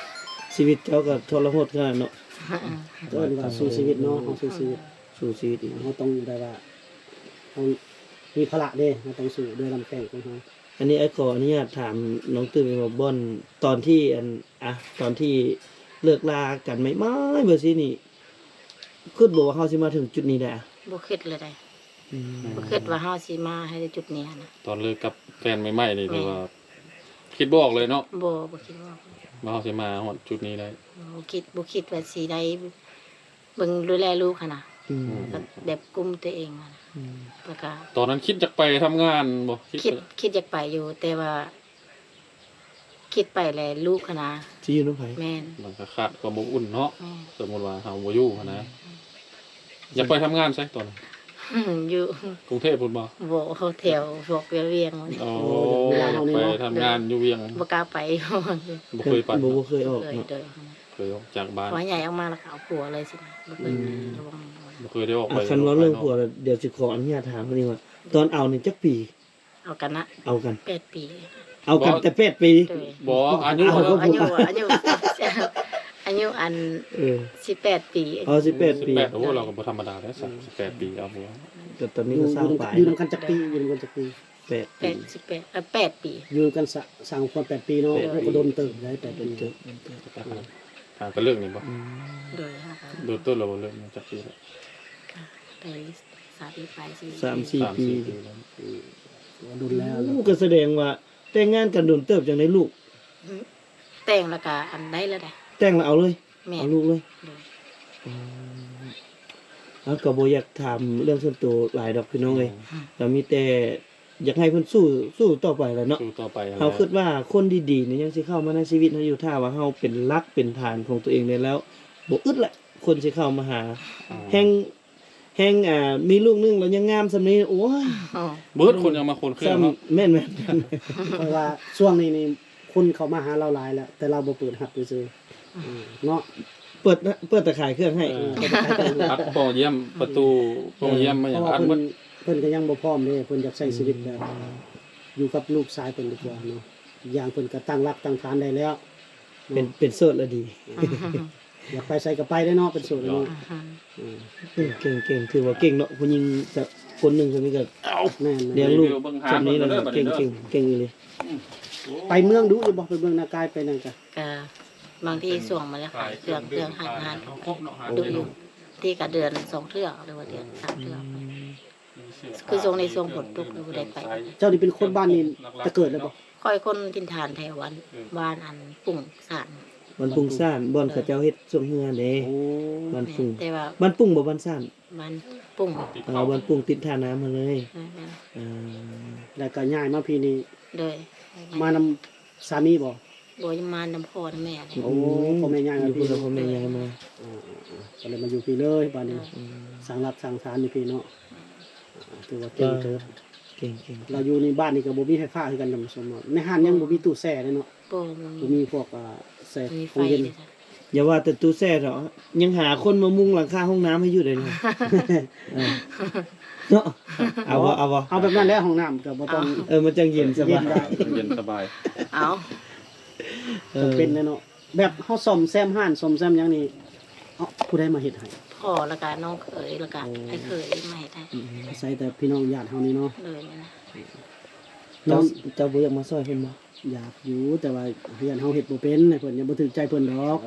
ຊີວິດເຈົ້າກໍທໍລະຫົດຂະໜາດເນາະ ເອີ້ນວ່າສູ້ຊີວິດເນາະ ເຮົາສູ້ຊີວິດ ສູ້ຊີວິດ ເຮົາຕ້ອງແບບວ່າ ເຮົາມີພາລະເດ້ ເຮົາຕ້ອງສູ້ດ້ວຍລຳແຂ້ງຂອງເຮົາ ອັນນີ້ອ້າຍຂໍອະນຸຍາດຖາມນ້ອງຕື້ມວ່າ ບ່ອນຕອນທີ່ ອັນ ອ່ະ ຕອນທີ່ເລີກລາກັນໃໝ່ໆ ແບບຊີ້ນີ້ ຄິດບໍ່ວ່າເຮົາຊິມາເຖິງຈຸດນີ້ໄດ້? ບໍ່ຄິດເລີຍໃດ ອືມ ບໍ່ຄິດວ່າເຮົາຊິມາໃຫ້ໄດ້ຈຸດນີ້ຫັ້ນນະ ຕອນເລີກກັບແຟນໃໝ່ໆ ນີ້ ແມ່ນ ຖືວ່າຄິດບໍ່ອອກເລີຍເນາະ ບໍ່ ບໍ່ຄິດບໍ່ອອກ ວ່າເຮົາຊິມາຮອດຈຸດນີ້ໄດ້ ບໍ່ຄິດ ບໍ່ຄິດວ່າຊິໄດ້ເບິ່ງດູແລລູກຫັ້ນນະ ອືມ ແບບກຸມຕົວເອງຫັ້ນນະ ອືມ ແລ້ວກະ ຕອນນັ້ນຄິດຢາກໄປທຳງານບໍ່? ຄິດ ຄິດ ຄິດຢາກໄປຢູ່ ແຕ່ວ່າ ຄິດໄປແລ້ວລູກຫັ້ນນະ ຊິຢູ່ນຳໃຜ? ແມ່ນ ມັນກໍຂາດຄວາມອົບອຸ່ນເນາະ ແມ່ນ ສົມມຸດວ່າເຮົາບໍ່ຢູ່ຫັ້ນນະ ອືມ ຢາກໄປທຳງານໃສຕອນນັ້ນ? ຢູ່ກຸງເທບພຸ້ນບໍ່? ບໍ່ ແຖວພວກວຽງໆ ໂອ້ ໂອ້ ຢາກໄປທຳງານຢູ່ວຽງ ບໍ່ກ້າໄປ ບໍ່ເຄີຍໄປ ບໍ່ ບໍ່ເຄີຍອອກເນາະ ເຄີຍອອກຈາກບ້ານ ພໍໃຫຍ່ອອກມາແລ້ວກໍເອົາຜົວເລີຍຊິ ບໍ່ເຄີຍໄປ ອືມ ຢູ່ວຽງ ບໍ່ເຄີຍໄດ້ອອກໄປ ຄັນເວົ້າເລື່ອງຜົວແລ້ວ ດຽວຊິຂໍອະນຸຍາດຖາມເພິ່ນອີກວ່າ ຕອນເອົານີ້ຈັກປີ? ເອົາກັນນະ ເອົາກັນແປດປີ ເອົາກັນແຕ່ແປດປີ ໂດຍ ບໍ່ ອາຍຸ ອາຍຸ ອາຍຸ ອາຍຸອັນ ເອີ ສິບແປດປີ ອໍ ສິບແປດປີ ສິບແປດ ໂອ້ ລາວກໍບໍ່ທຳມະດາແລ້ວ ອືມ ສິບແປດປີເອົາຜົວ ກໍຕອນນີ້ກໍຊາວປາຍ ຢູ່ນຳກັນຈັກປີ? ຢູ່ນຳກັນຈັກປີ? ແປດ ແປດ ສິບແປດ ເອີ ແປດປີ ຢູ່ນຳກັນ ສ- ສ້າງຄອບຄົວແປດປີເນາະ ໂດຍ ໂອ້ ກໍດົນເຕີບໄດ໋ ແປດປີ ໂດນເຕີບ ຫາກໍເລີກນີ້ບໍ່? ອືມ ໂດຍ ຫາກໍ ໂດນເຕີບແລ້ວບໍ່? ເລີກນີ້ຈັກປີແລ້ວ? ກໍໄດ້ ສາມປີປາຍ ສີ່ ສາມສີ່ປີ ສາມສີ່ປີແລ້ວ ໂອ້ ດົນແລ້ວ ໂອ້ ກໍສະແດງວ່າແຕ່ງງານກັນດົນເຕີບຈັ່ງໄດ້ລູກ ອືມ ແຕ່ງແລ້ວກໍອັນໄດ້ແລ້ວໄດ໋ ແຕ່ງແລ້ວເອົາເລີຍ ແມ່ນ ເອົາລູກເລີຍ ໂດຍ ອືມ ເຮົາກໍບໍ່ຢາກຖາມເລື່ອງສ່ວນຕົວຫຼາຍດອກພີ່ນ້ອງເອີຍ ອືມ ກໍມີແຕ່ຢາກໃຫ້ເພິ່ນສູ້ ສູ້ຕໍ່ໄປແຫຼະເນາະ ສູ້ຕໍ່ໄປແຫຼະ ເຮົາຄິດວ່າຄົນດີໆນີ້ຍັງຊິເຂົ້າມາໃນຊີວິດເຮົາຢູ່ ຖ້າວ່າເຮົາເປັນຫຼັກເປັນຖານຂອງຕົວເອງໄດ້ແລ້ວ ບໍ່ອຶດລະ ຄົນຊິເຂົ້າມາຫາ ອືມ ແຮ່ງ ແຮ່ງ ອ່າ ມີລູກໜຶ່ງແລ້ວຍັງງາມສ່ຳນີ້ ໂອ້ຍ ບໍ່ເຮີດຄົນຍັງມາຄົນເຄື່ອງເນາະ ແມ່ນໆ ຂ້ອຍວ່າຊ່ວງນີ້ນີ້ຄົນເຂົ້າມາຫາລາວຫຼາຍແລ້ວ ແຕ່ລາວບໍ່ເປີດຮັບຊື່ໆ ອືມ ເນາະ ເປີດ ເປີດແຕ່ຂາຍເຄື່ອງໃຫ້ ເອີ ເປີດແຕ່ຂາຍເຄື່ອງ ອັດປ່ອງຢ້ຽມ ປະຕູປ່ອງຢ້ຽມມາຫຍັງ ເອີ ອັດໝົດ ເພິ່ນ ເພິ່ນກໍຍັງບໍ່ພ້ອມເດ້ ເພິ່ນຢາກໃຊ້ຊີວິດແບບ ອືມ ຢູ່ກັບລູກຊາຍເພິ່ນດີກວ່າເນາະ ອີກຢ່າງເພິ່ນກໍຕັ້ງຫຼັກຕັ້ງຖານໄດ້ແລ້ວ ເປັນ ເປັນໂສດລະດີ ອືມ ຢາກໄປໃສກໍໄປໄດ້ເນາະ ເປັນໂສດເນາະ ອືມ ເກັ່ງໆ ເກັ່ງ ເກັ່ງ ຖືວ່າເກັ່ງເນາະ ຜູ້ຍິງກະຄົນໜຶ່ງສ່ຳນີ້ກະ ແມ່ນໆ ລ້ຽງລູກສ່ຳນີ້ແລ້ວກະເກັ່ງ ເກັ່ງ ເກັ່ງອີ່ຫຼີ ອືມ ໄປເມືອງດຸຢູ່ບໍ່? ໄປເມືອງນາກາຍໄປນັ້ນກະ ກະບາງທີຊ່ວງມາແລ້ວຂາຍເຄື່ອງ ເຄື່ອງຮ້ານ ຮ້ານ ດຸຢູ່ ທີ່ກະເດືອນສອງເທື່ອ ຫຼືວ່າເດືອນສາມເທື່ອ ອືມ ຄືຊ່ວງນີ້ຊ່ວງຝົນຕົກ ບໍ່ໄດ້ໄປ ເຈົ້ານີ້ເປັນຄົນບ້ານນີ້ແຕ່ເກີດແລ້ວບໍ່? ຂ້ອຍຄົນຖິ່ນຖານແຖວອັນ ເອີ ບ້ານອັນປຸງຊານ ບ້ານປຸງຊານ ບ່ອນເຂົາເຈົ້າເຮັດຊ່ວງເຮືອເດ້ ໂອ້ ບ້ານປຸງ ແມ່ນ ແຕ່ວ່າ ບ້ານປຸງບໍ່ ບ້ານຊານ? ບ້ານປຸງ ເອີ ບ້ານປຸງຕິດທ່ານ້ຳຫັ້ນເລີຍ ແມ່ນໆ ເອີ ແລ້ວກໍຍ້າຍມາພີ້ນີ້ ໂດຍ ມານຳສາມີບໍ່? ບໍ່ ມານຳພໍ່ນຳແມ່ເລີຍ ໂອ້ ອືມ ພໍ່ແມ່ຍ້າຍມາ ຢູ່ພຸ້ນລະ ພໍ່ແມ່ຍ້າຍມາ ເອີ ເອີ ເອີ ກໍເລີຍມາຢູ່ພີ້ເລີຍບາດນີ້ ອືມ ອືມ ສ້າງຫຼັກສ້າງຖານຢູ່ພີ້ເນາະ ອ່າ ຖືວ່າເກັ່ງເຕີບ ເກັ່ງໆ ລາວຢູ່ໃນບ້ານນີ້ກໍບໍ່ມີໄຟຟ້າຄືກັນ ທ່ານຜູ້ຊົມເນາະ ໃນຮ້ານຍັງບໍ່ມີຕູ້ແຊ່ເດ້ເນາະ ບໍ່ ບໍ່ມີ ບໍ່ມີພວກ ອ່າ ແຊ່ ບໍ່ມີໄຟ ຂອງເຢັນ ເລີຍ ຢ່າວ່າແຕ່ຕູ້ແຊ່ເຖາະ ຍັງຫາຄົນມາມຸງຫຼັງຄາຫ້ອງນ້ຳໃຫ້ຢູ່ໄດ໋ ເອີ ເນາະ ເອົາບໍ່ ເອົາບໍ່ ເອົາແບບນັ້ນແຫຼະ ຫ້ອງນ້ຳກໍບໍ່ຕ້ອງ ເອີ ມັນຈັ່ງເຢັນສະບາຍ ເຢັນໄດ້ ເຢັນສະບາຍ ເອົາ ເອີ ຈຳເປັນແຫຼະເນາະ ແບບເຮົາສ້ອມແຊມຮ້ານ ສ້ອມແຊມຫຍັງນີ້ ເອົາ ຜູ້ໃດມາເຮັດໃຫ້? ພໍ່ ແລ້ວກະນ້ອງເຂີຍ ແລ້ວກະ ໂອ້ ອ້າຍເຂີຍມາເຮັດໃຫ້ ອືມ ອາໄສແຕ່ພີ່ນ້ອງຍາດເຮົານີ້ເນາະ ໂດຍ ແມ່ນ ເຈົ້າ ເຈົ້າບໍ່ຢາກມາຊ່ອຍເພິ່ນບໍ່? ຢາກຢູ່ ແຕ່ວ່າເຮືອນເຮົາເຮັດບໍ່ເປັນ ໃຫ້ເພິ່ນ ຍັງບໍ່ຖືກໃຈເພິ່ນດອກ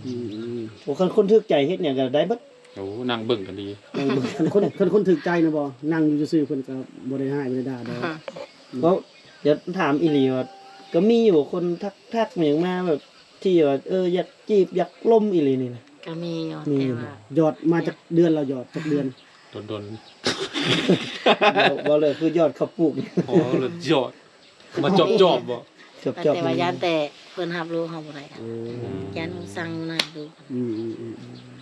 ເອີ ອືມ ອືມ ໂອ້ ຄັນຄົນຖືກໃຈເຮັດຫຍັງກໍໄດ້ເບິດ ໂອ້ ນັ່ງເບິ່ງກັນດີ ນັ່ງເບິ່ງ ຄັນຄົນ ຄັນຄົນຖືກໃຈນະບໍ່ ນັ່ງຢູ່ຊື່ໆ ເພິ່ນກໍບໍ່ໄດ້ຮ້າຍ ບໍ່ໄດ້ດ່າດອກ ເວົ້າ ຢາກຖາມອີ່ຫຼີວ່າ ກໍມີຢູ່ບໍ່ຄົນທັກ ທັກຫຍັງມາແບບ ທີ່ວ່າ ເອີ ຢາກຈີບ ຢາກລົມອີ່ຫຼີນີ້ນະ? ກໍມີຢູ່ ມີຢູ່ ແຕ່ວ່າ ຢອດມາຈັກເດືອນແລ້ວ? ຢອດຈັກເດືອນ? ດົນໆ ເວົ້າ ເວົ້າເລີຍຄືຢອດເຂົ້າປູກ ອໍ ຢອດ ມາຈອບໆ ບໍ່? ຈອບໆ ກໍແຕ່ວ່າຢ້ານແຕ່ເພິ່ນຮັບລູກເຮົາບໍ່ໄດ້ ອືມ ຢ້ານເພິ່ນສັ່ງນະລູກ ອືມ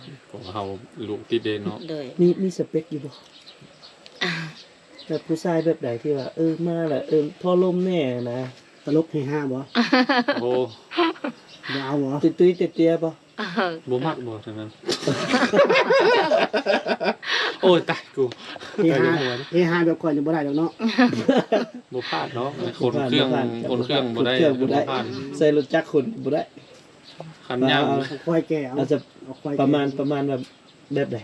ໆໆ ເພາະວ່າເຮົາລູກຕິດເດ້ເນາະ ໂດຍ ມີ ມີສະເປັກຢູ່ບໍ່? ແບບຜູ້ຊາຍແບບໃດທີ່ວ່າ ເອີ ມາແລ້ວ ເອີ ພໍລົມແດ່ນະ ຕະຫຼົກເຮຮາບໍ່? ໂອ້ ບໍ່ເອົາບໍ່? ຕຸ້ຍໆ ເຕ້ຍໆ ບໍ່? ບໍ່ມັກບໍ່ ຈັ່ງນັ້ນ ໂອ້ຍ ຕາຍກູ ເຮຮາ ເຮຮາແບບຂ້ອຍນີ້ບໍ່ໄດ້ດອກເນາະ ບໍ່ຜ່ານເນາະ ຂົນເຄື່ອງ ຂົນເຄື່ອງບໍ່ໄດ້ ຂົນເຄື່ອງບໍ່ໄດ້ ບໍ່ຜ່ານ ໃສ່ລົດຈັກຂົນບໍ່ໄດ້ ຄັນຍ່າງ ເອົາ ເອົາຄວາຍແກ່ເອົາ ອາດຈະ ເອົາຄວາຍແກ່ ປະມານ ປະມານແບບ ແບບໃດ?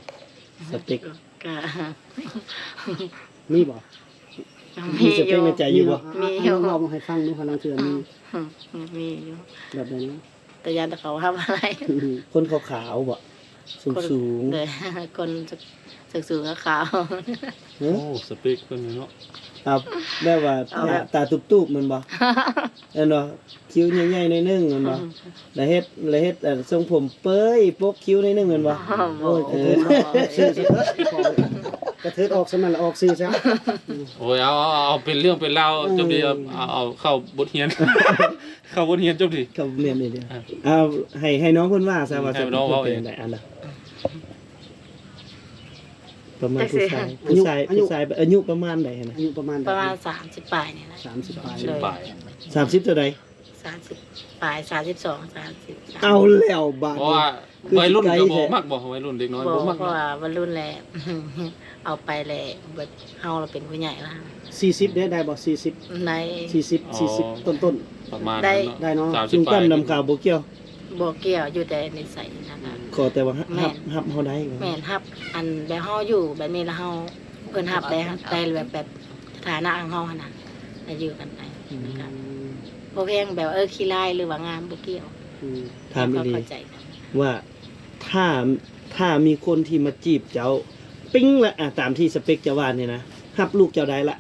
ສະເປັກ ກະ ມີບໍ່? ມີຢູ່ ມີສະເປັກໃນໃຈຢູ່ບໍ່? ມີຢູ່ ມີຢູ່ ເວົ້າໃຫ້ຟັງດູ ຫາລາງເທື່ອມີ ອືມ ມີຢູ່ ແບບໃດນະ? ແຕ່ຢ້ານແຕ່ເຂົາຮັບບໍ່ໄດ້ ຄົນຂາວໆ ບໍ່? ສູງໆ ຄົນ ໂດຍ ຄົນ ສ- ສູງໆ ຂາວໆ ຮະ? ໂອ້ ສະເປັກເພິ່ນນີ້ເນາະ ເອົາ ແບບວ່າ ເອົາແບບ ຕາ ຕາຕູບໆ ແມ່ນບໍ່? ແມ່ນບໍ່? ຄິ້ວໃຫຍ່ໆ ໜ້ອຍໜຶ່ງແມ່ນບໍ່? ອືມ ແລ້ວເຮັດ ແລ້ວເຮັດ ອັນ ຊົງຜົມເປີຍປົກຄິ້ວໜ້ອຍໜຶ່ງແມ່ນບໍ່? ອໍ ໂອ້ຍ ເອີ ກະເທີດອອກສ່ຳນັ້ນລະ ອອກຊື່ຊະ. ໂອ້ຍ ເອົາ ເອົາ ເອົາເປັນເລື່ອງເປັນລາວ ເອີ ຈົບດີ ເອົາ ເອົາ ເຂົ້າບົດຮຽນ ເຂົ້າບົດຮຽນຈົບດີ ເຂົ້າແມ່ນອີ່ຫຼີ ອ່າ ເອົາ ໃຫ້ ໃຫ້ນ້ອງເພິ່ນວ່າຊະ ອືມ ວ່າ ໃຫ້ນ້ອງເວົ້າເອງ ເພິ່ນເປັນຈັ່ງໃດ ອັນນະ ປະມານ ຈັກຊິ ຜູ້ຊາຍ ອາຍຸ ຜູ້ຊາຍ ອາຍຸ ຜູ້ຊາຍອາຍຸປະມານໃດຫັ້ນນະ? ອາຍຸປະມານໃດ? ປະມານສາມສິບປາຍນີ້ແຫຼະ ສາມສິບປາຍ ໂດຍ ສາມສິບປາຍ ສາມສິບເທົ່າໃດ? ສາມສິບປາຍ ສາມສິບສອງ ສາມສິບສາມ ເອົາແລ້ວບາດນີ້ ເພາະວ່າໄວລຸ້ນກໍບໍ່ມັກບໍ່? ໄວລຸ້ນເດັກນ້ອຍບໍ່ມັກ ເພາະວ່າໄວລຸ້ນແຫຼະ ເອົາໄປແລ້ວ ແບບເຮົາລະເປັນຜູ້ໃຫຍ່ລະ ສີ່ສິບເດ້ ໄດ້ບໍ່? ສີ່ສິບ ໄດ້ ສີ່ສິບ ອໍ ສີ່ສິບຕົ້ນໆ ປະມານນັ້ນເນາະ ໄດ້ເນາະ ສາມສິບປາຍ ລຸງປ້ອມ ນຳຂາວບໍ່ກ່ຽວ ບໍ່ກ່ຽວ ຢູ່ແຕ່ນິໄສນະຄະ ຂໍແຕ່ວ່າ ແມ່ນ ຮັບ ຮັບເຮົາໄດ້ ແມ່ນ ຮັບ ອັນແບບເຮົາຢູ່ແບບນີ້ລະເຮົາ ເພິ່ນຮັບໄດ້ ໄດ້ແບບ ແບບສະຖານະຂອງເຮົາຫັ້ນນະ ລະຢູ່ກັນໄປ ອືມ ມັນກະບໍ່ແພງ ແບບວ່າ ເອີ ຂີ້ຮ້າຍ ຫຼືວ່າງາມ ບໍ່ກ່ຽວ ອືມ ຖາມອີ່ຫຼີ ເຂົ້າໃຈກັນ ວ່າ ຖ້າ ຖ້າມີຄົນທີ່ມາຈີບເຈົ້າ ປິ້ງລະ ອາ ຕາມທີ່ສະເປັກເຈົ້າວ່ານີ້ນະ ຮັບລູກເຈົ້າໄດ້ລະ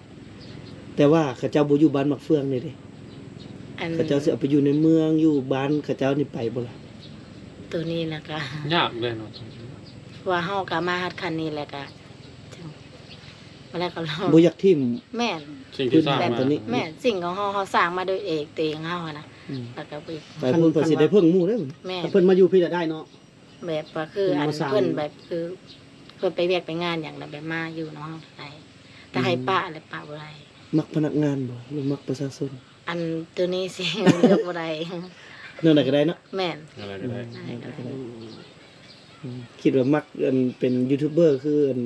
ແຕ່ວ່າເຂົາເຈົ້າບໍ່ຢູ່ບ້ານໝາກເຟືອງນີ້ເດ້ ອັນ ເຂົາເຈົ້າຊິເອົາໄປຢູ່ໃນເມືອງ ຢູ່ບ້ານເຂົາເຈົ້ານີ້ໄປບໍ່ລະ? ໂຕນີ້ນະກະ ຍາກເດ້ເນາະ ວ່າເຮົາກະມາຮອດຂັ້ນນີ້ແລ້ວກະ ຈັ່ງ ມາແລ້ວກໍລອງ ບໍ່ຢາກຖິ້ມ ແມ່ນ ສິ່ງທີ່ສ້າງມາ ແບບໂຕນີ້ ແມ່ນ ສິ່ງຂອງເຮົາ ເຮົາສ້າງມາໂດຍເອງ ໂຕເອງເຮົາຫັ້ນນະ ອືມ ແລ້ວກໍໄປ ໄປພຸ້ນ ຄັນ ເພິ່ນຊິໄດ້ເພິ່ງໝູ່ເດ້ ແມ່ນ ຄັນເພິ່ນມາຢູ່ພີ້ລະໄດ້ເນາະ ແບບວ່າຄື ເພິ່ນ ອັນ ມາສ້າງ ເພິ່ນແບບຄື ເພິ່ນໄປວຽກໄປງານຫຍັງລະແບບມາຢູ່ນຳເຮົາໄດ້ ແຕ່ໃຫ້ ອືມ ປະລະປະບໍ່ໄດ້ ມັກພະນັກງານບໍ່ ຫຼືມັກປະຊາຊົນ? ອັນໂຕນີ້ຊິເລືອກບໍ່ໄດ້ ແນວໃດກໍໄດ້ເນາະ ແມ່ນ ແນວໃດກໍໄດ້ ອືມ ແນວໃດກໍໄດ້ ອືມ ອືມ ຄິດວ່າມັກ ອັນ ເປັນຢູທູບເບີ ຄື ອັນ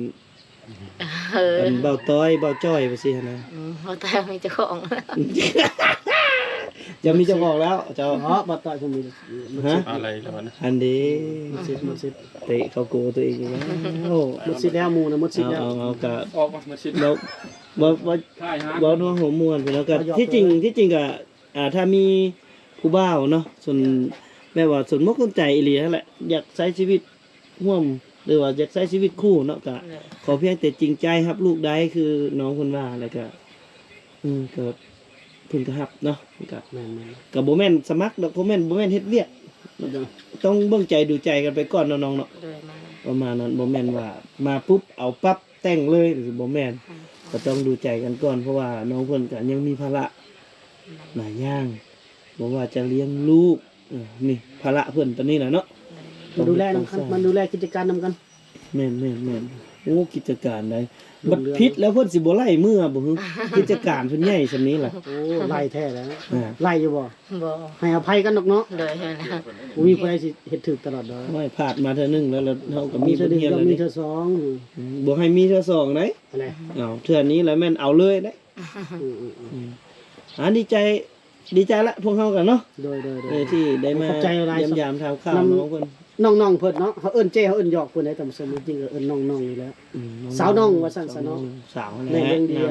ເອີ ອັນ ບ່າວຕ້ອຍ ບ່າວຈ້ອຍ ຈັ່ງຊີ້ຫັ້ນນະ ອືມ ບ່າວຕ້ອຍມີເຈົ້າຂອງ ຈະມີເຈົ້າຂອງແລ້ວ ເຈົ້າ ເນາະ ບ່າວຕ້ອຍເພິ່ນມີ ໝົດສິດ ຮະ? ອະໄລແລ້ວນະ ອັນເດ້ ໝົດສິດ ໝົດສິດ ເຕະເຂົ້າໂກຕົວເອງອີກແລ້ວ ໂອ້ ໝົດສິດແລ້ວ ໝູ່ນະໝົດສິດແລ້ວ ເອົາ ເອົາ ເອົາ ກະ ອອກໝົດສິດແລ້ວ ເວົ້າ ເວົ້າ ເວົ້າເນາະ ຫົວມ່ວນ ແລ້ວກະ ທີ່ຈິງ ທີ່ຈິງກະ ອ່າ ຖ້າມີຜູ້ບ່າວເນາະ ສົນ ແບບວ່າສົນໝົກສົນໃຈອີ່ຫຼີຫັ້ນແຫຼະ ຢາກໃຊ້ຊີວິດຮ່ວມ ຫຼືວ່າຢາກໃຊ້ຊີວິດຄູ່ເນາະ ກະ ແມ່ນ ຂໍພຽງແຕ່ຈິງໃຈຮັບລູກໄດ້ ຄືນ້ອງເພິ່ນວ່າ ແລ້ວກະ ເອີ ກະ ເພິ່ນກະຮັບເນາະ ກະ ແມ່ນໆ ກະບໍ່ແມ່ນສະໝັກດອກ ບໍ່ແມ່ນ ບໍ່ແມ່ນເຮັດວຽກ ໂດຍ ຕ້ອງເບິ່ງໃຈດູໃຈກັນໄປກ່ອນເນາະນ້ອງເນາະ ໂດຍ ແມ່ນ ປະມານນັ້ນ ບໍ່ແມ່ນວ່າມາປຸບເອົາປັບ ແຕ່ງເລີຍ ບໍ່ແມ່ນ ອືມ ກໍຕ້ອງດູໃຈກັນກ່ອນ ເພາະວ່ານ້ອງເພິ່ນກໍຍັງມີພາລະ ອືມ ຫຼາຍຢ່າງ ບໍ່ວ່າຈະລ້ຽງລູກ ເອີ ນີ້ພາລະເພິ່ນຕອນນີ້ນະເນາະ ອືມ ມາດູແລນຳກັນ ມາດູແລກິດຈະການນຳກັນ ແມ່ນໆໆ ໂອ້ ກິດຈະການໃດ ບັດຜິດແລ້ວເພິ່ນຊິບໍ່ໄລ່ເມືອບໍ່ຫື ກິດຈະການເພິ່ນໃຫຍ່ສ່ຳນີ້ລະ ໂອ້ ໄລ່ແທ້ແລ້ວ ອ່າ ໄລ່ຢູ່ບໍ່? ບໍ່ ໃຫ້ອະໄພກັນດອກເນາະ ໂດຍ ບໍ່ມີຜູ້ໃດຊິເຮັດຖືກຕະຫຼອດດອກ ໂອ້ຍ ພາດມາເທື່ອໜຶ່ງແລ້ວ ແລ້ວເຮົາກໍມີບົດຮຽນແລ້ວເດ້ ມີເທື່ອສອງ ອືມ ບໍ່ໃຫ້ມີເທື່ອສອງໃດ ອັນໃດ ເອົາ ເທື່ອນີ້ລະແມ່ນເອົາເລີຍເດ້ ອືມໆໆ ອືມ ອ່າ ດີໃຈ ດີໃຈລະພວກເຮົາກັນເນາະ ໂດຍໆໆ ເອີ ທີ່ໄດ້ມາ ຂອບໃຈຫຼາຍໆ ຢ້ຽມຢາມຖາມຂ່າວນ້ອງເພິ່ນ ນ້ອງໆເພິ່ນເນາະ ເຮົາເອີ້ນເຈ້ ເຮົາເອີ້ນຫຍອກເພິ່ນໃດ໋ ທ່ານຜູ້ຊົມ ຈິງໆ ກໍເອີ້ນນ້ອງໆນີ້ແຫຼະ ອືມ ສາວນ້ອງວ່າຊັ້ນຊະເນາະ ສາວແມ່ນ ເລື່ອງດຽວ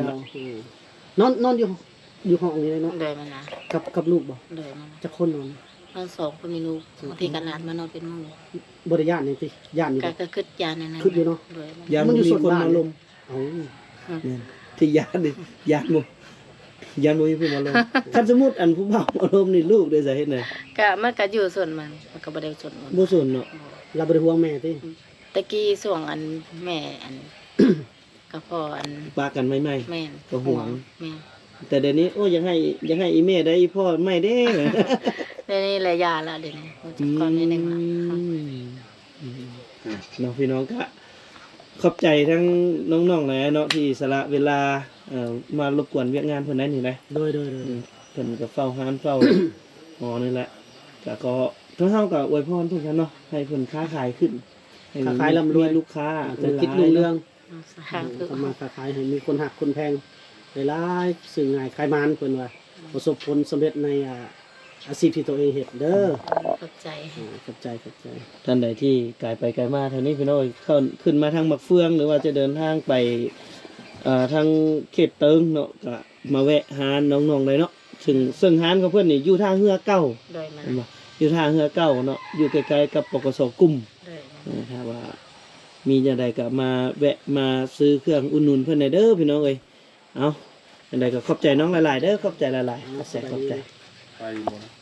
ນອນ ນອນຢູ່ ຢູ່ຫ້ອງນີ້ເລີຍເນາະ ໂດຍ ແມ່ນລະ ກັບ ກັບລູກບໍ່? ໂດຍ ແມ່ນລະ ຈັກຄົນນອນ? ນອນສອງຄົນ ມີລູກ ບາງທີກໍຫຼານມານອນເປັນໝູ່ ບໍ່ໄດ້ຢ້ານຫຍັງຕິ? ຢ້ານຢູ່ ກໍ ກໍຄຶດຢ້ານນັ້ນ ຄຶດຢູ່ເນາະ ໂດຍ ຢ້ານບໍ່ມີຄົນມາລົມ ເອົ້າ ແມ່ນ ທີ່ຢ້ານນີ້ ຢ້ານບໍ່ ຢ້ານບໍ່ມີຜູ້ມາລົມ ຄັນສົມມຸດ ອັນ ຜູ້ບ່າວມາລົມນີ້ ລູກເດ້ ສາເຫດໃດ? ກະ ມັນກະຢູ່ສ່ວນມັນ ມັນກະບໍ່ໄດ້ສົນ ບໍ່ສົນເນາະ ລາວບໍ່ໄດ້ຫ່ວງແມ່ຕິ? ອືມ ແຕ່ກີ້ຊ່ວງ ອັນ ແມ່ ອັນ ກະພໍ່ ອັນ ປະກັນໃໝ່ໆ ແມ່ນ ກະຫ່ວງ ແມ່ນ ແຕ່ດຽວນີ້ ໂອ້ ຢາກໃຫ້ ຢາກໃຫ້ອີ່ແມ່ໄດ້ອີ່ພໍ່ໃໝ່ເດ້ ດຽວນີ້ແຫຼະ ຢ່າລະ ດຽວນີ້ ຮູ້ຈັກຄວາມນິດໜຶ່ງລະ ອືມ ອືມ ເນາະ ພີ່ນ້ອງ ກະຂອບໃຈທັງນ້ອງໆຫຼາຍເນາະ ທີ່ສະຫຼະເວລາ ເອີ ມາລົບກວນວຽກງານເພິ່ນໄດ້ນີ້ນະ ໂດຍໆໆ ອືມ ເພິ່ນກໍເຝົ້າຮ້ານເຝົ້າຫໍນີ້ແຫຼະ ກະຂໍ ທາງເຮົາກໍອວຍພອນເພິ່ນກັນເນາະ ໃຫ້ເພິ່ນຄ້າຂາຍຂຶ້ນ ໃຫ້ ຄ້າຂາຍລ່ຳລວຍ ມີລູກຄ້າ ອ່າ ທຸລະກິດຮຸ່ງເຮືອງ ເນາະ ສາທຸ ທຳມາຄ້າຂາຍໃຫ້ມີຄົນຮັກຄົນແພງຫຼາຍໆ ຊື້ງ່າຍຂາຍໝານ ເພິ່ນວ່າ ປະສົບຜົນສຳເລັດໃນ ອ່າ ອາຊີບທີ່ຕົວເອງເຮັດເດີ ຂອບໃຈ ອ່າ ຂອບໃຈ ຂອບໃຈ ທ່ານໃດທີ່ກາຍໄປກາຍມາແຖວນີ້ ພີ່ນ້ອງເອີຍ ເຂົ້າ ຂຶ້ນມາທາງໝາກເຟືອງ ຫຼືວ່າຈະເດີນທາງໄປ ເອີ ທາງເຂດເຕີງເນາະ ກະມາແວະຮ້ານນ້ອງໆໄດ້ເນາະ ເຊິ່ງ ເຊິ່ງຮ້ານຂອງເພິ່ນນີ້ຢູ່ທ່າເຮືອເກົ່າ ໂດຍ ແມ່ນ ແມ່ນບໍ່? ຢູ່ທ່າເຮືອເກົ່າເນາະ ຢູ່ໃກ້ໆກັບ ປກສ ກຸ່ມ ໂດຍ ເອີ ຖ້າວ່າມີຈັ່ງໃດກໍມາແວະມາຊື້ເຄື່ອງອຸດໜູນເພິ່ນແດ່ເດີພີ່ນ້ອງເອີຍ. ເອົາ ຈັ່ງໃດກໍຂອບໃຈນ້ອງຫຼາຍໆເດີ ຂອບໃຈຫຼາຍໆ ຂອບໃຈ ຂອບໃຈ. ໄປຢູ່ບໍ່ນະ?